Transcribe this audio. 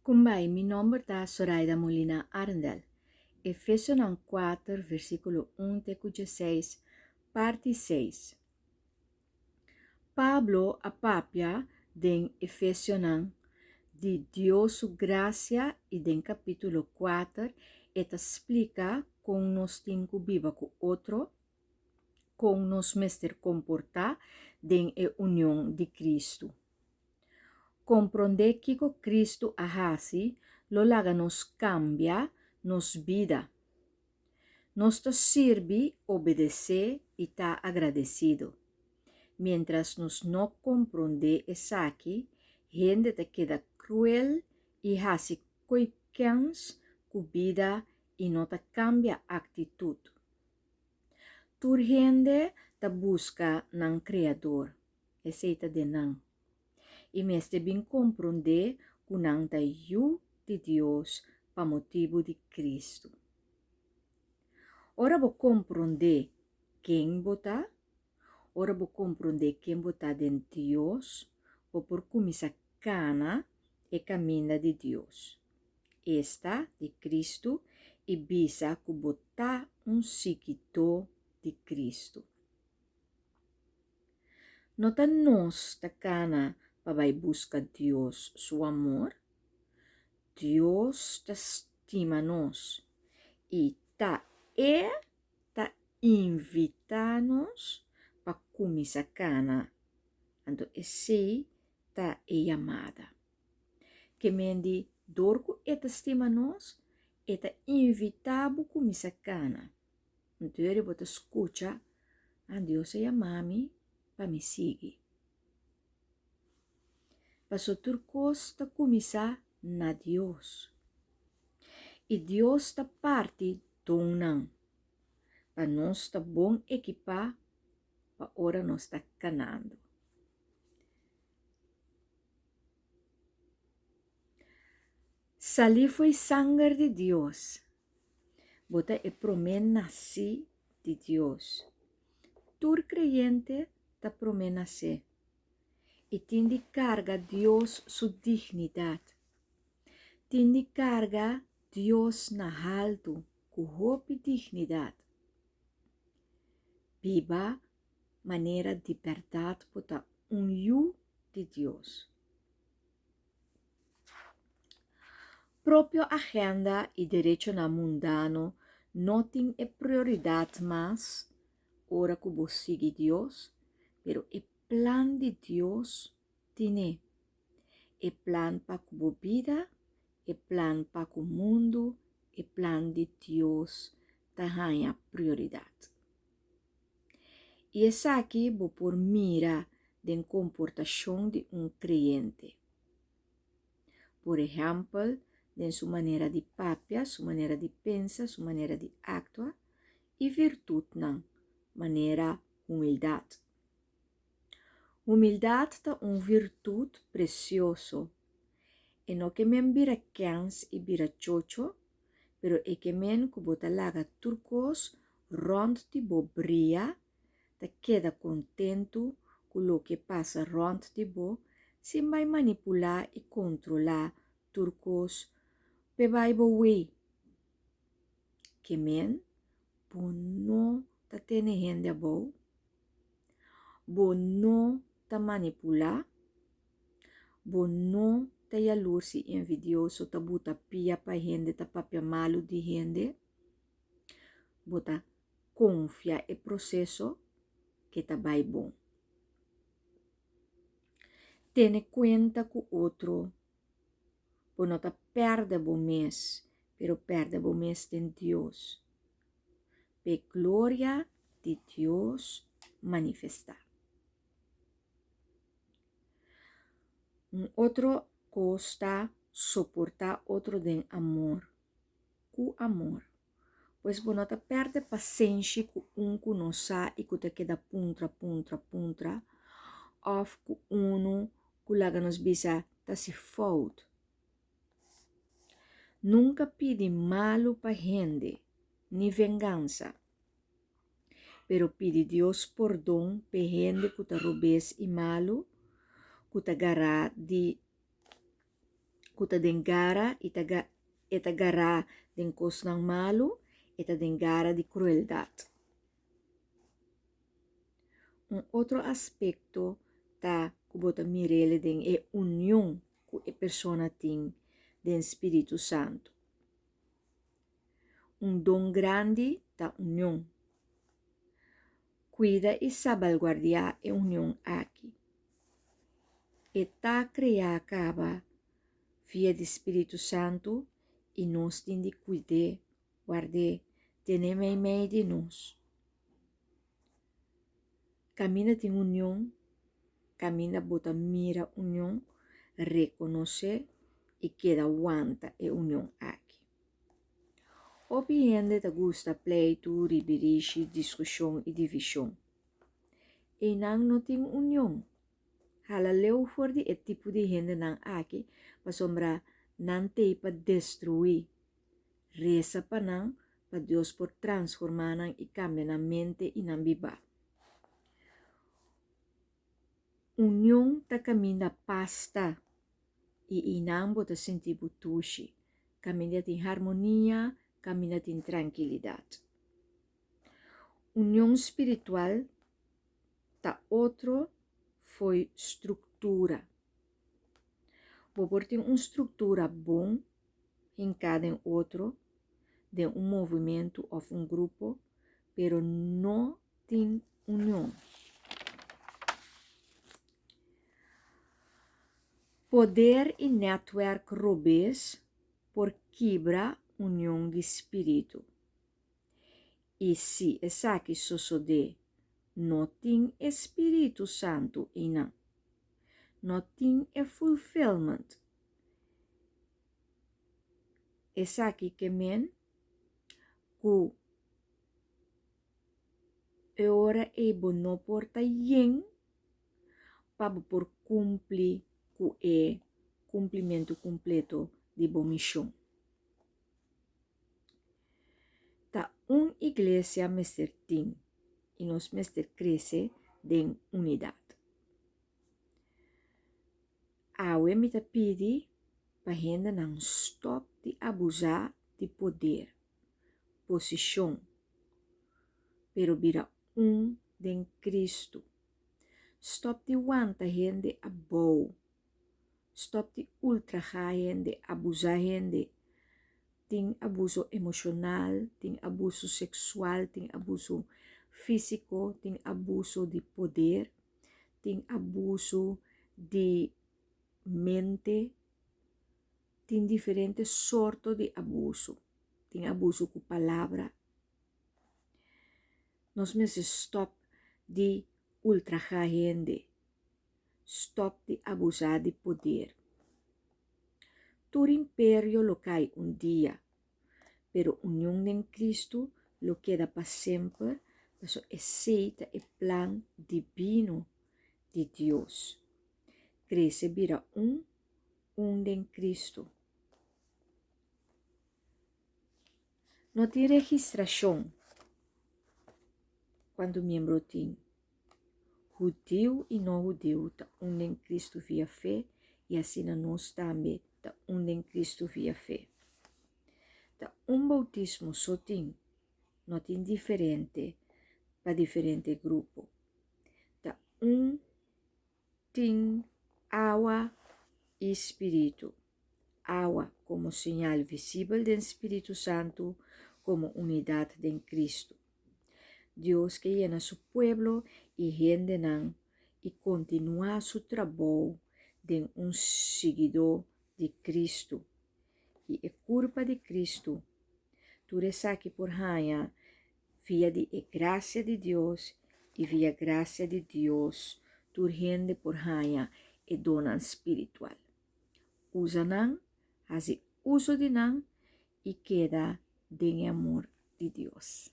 Kumbai, mi nomber ta Soraida Molina Arendel. Efesonan 4, versíkulo 1 te ku 16, parti 6. Pablo a papia den Efesionan di Dios su grasia i den kapítulo 4 e ta splika kon nos tin ku biba ku otro, kon nos mester komportá den e union di Kristu. Komprondé kiko Kristu a hasi lo laga nos kambia nos bida. Nos ta sirbi, obedesé i ta agradesido. Miéntras nos no komprondé esaki, hende ta keda kruel i hasi koe kèns ku bida i no ta kambia aktitut. Tur hende ta buska nan Kreador, esei ta den nan. I mester bin komprondé ku nan ta yu di Dios pa motibu di Kristu. Ora bo komprondé ken bo ta, ora bo komprondé ken bo ta den Dios, bo por kuminsá kana e kaminda di Dios, esta di Kristu, i bisa ku bo ta un siguidó di Kristu. No ta nos ta kana pa bai buska Dios su amor? Dios ta stima nos i ta E ta invitá nos pa kuminsá kana, anto esei ta e yamada. Ke men di dor ku E ta stima nos, E ta invitá bo kuminsá kana. Anto bo ta skucha, Ah, Dios a yama mi pa mi sigui. Paso tur kos ta kuminsá na Dios. I Dios ta parti donnan pa nos ta bon ekipá pa ora nos ta kanando. Salí fo'i sanger di Dios. Bo ta e promé nasí di Dios. Tur kreyente ta promé nasé i tin di karga Dios su dignidat. Tin di karga Dios na haltu ku hopi dignidat. Biba manera di bèrdat bo ta un yu di Dios. Propio agenda i derechonan mundano no tin e prioridat mas ora ku bo sigui Dios, pero e plan di Dios tine. E plan pa ku bo bida, e plan pa ku mundu, e plan di Dios ta haña prioridat. I esaki bo por mira den komportashon di un kreyente. Por ehèmpel, den su manera di papia, su manera di pensa, su manera di aktua i virtutnan manera humildat. Humildat ta un virtut presioso. E no ke men bira kèns i bira chocho, pero e ke men ku bo ta laga tur kos rònt di bo bria, ta keda kontentu ku loke pasa rònt di bo sin bai manipulá i kontrolá tur kos p'e bai bo wei. Ke men bo no ta tene hende abou, bo no ta manipulá, bo no ta yalurs i envidioso ta buta pia pa hende ta papia malu di hende, bo ta konfia e proseso ke ta bai bon. Tene kuenta ku otro, bo no ta pèrdè bo mes, pero pèrdè bo mes den Dios, p'e gloria di Dios manifestá. Un otro kos ta soportá otro den amor, ku amor. Pues bo no ta pèrdè pasenshi ku un ku no sa i ku ta keda puntra, puntra, puntra, òf ku unu ku laga nos bisa ta si fout. Nunka pidi malu pa hende, ni vengansa, pero pidi Dios pordon p'e hende ku ta robes i malu, ku ta gará di. ku ta den gara i ta e ta gará den kosnan malu, e ta den gara di krueldat. Un otro aspekto ta ku bo ta mir'el den e union ku e persona tin den Spiritu Santu. Un don grandi ta union. Kuida i sabalguardiá e union aki. E ta kreá kaba via di Spiritu Santu i nos tin di kuid'é, ward'é, ten'é meimei di nos. Kaminda tin union, kaminda bo ta mira union, rekonosé i keda wanta e union aki. Hopi hende ta gusta pleitu, ribirishi, diskushon i divishon. Einan no tin union. Hala leu for di e tipo di hendenan aki pasobra nan t'ei pa destruí. Resa pa nan pa Dios por transformá nan i kambia nan mente i nan bibá. Union ta kaminda pas ta i einan bo ta sinti bo tushi. Kaminda tin harmonia, kaminda tin trankilidat. Union spiritual ta otro fo'i struktura. Bo por tin un struktura bon hinká den otro, den un movimentu òf un grupo, pero no tin union. Poder i nètwèrk robes por kibra union di spiritu. I si esaki sosodé, no tin e Spiritu Santu einan. No tin e fulfillment. Esaki ke men ku e ora ei bo no por ta yen pa bo por kumpli ku e kumplimentu kumpleto di bo mishon. Ta un iglesia mester tin i nos mester krese den unidat. Awe mi ta pidi pa hendenan stòp di abusá di poder, posishon, pero bira un den Kristu. Stòp di wanta hende abou. Stòp di ultrahá hende, abusá hende. Tin abuso emoshonal, tin abuso seksual, tin abuso físiko, tin abuso di poder, tin abuso di mente, tin diferente sorto di abuso. Tin abuso ku palabra. Nos mester stòp di ultrahá hende. Stòp di abusá di poder. Tur imperio lo kai un dia, pero union den Kristu lo keda pa semper pasobra esei ta e plan dibino di Dios. Krese bira un, un den Kristu. No tin registrashon kuantu miembro tin. Hudiu i no hudiu ta un den Kristu via fe i asina nos tambe ta un den Kristu via fe. Ta un boutismo so tin, no tin diferente pa diferente grupo. Ta un tin awa i spiritu. Awa komo señal visibel den Spiritu Santu komo unidat den Kristu. Dios ke yena su pueblo i hendenan i kontinuá su trabou den un siguidó di Kristu i e kurpa di Kristu. Tur esaki por haña via di e grasia di Dios i via grasia di Dios tur hende por haña e donnan spiritual. Usa nan, hasi uso di nan i keda den e amor di Dios.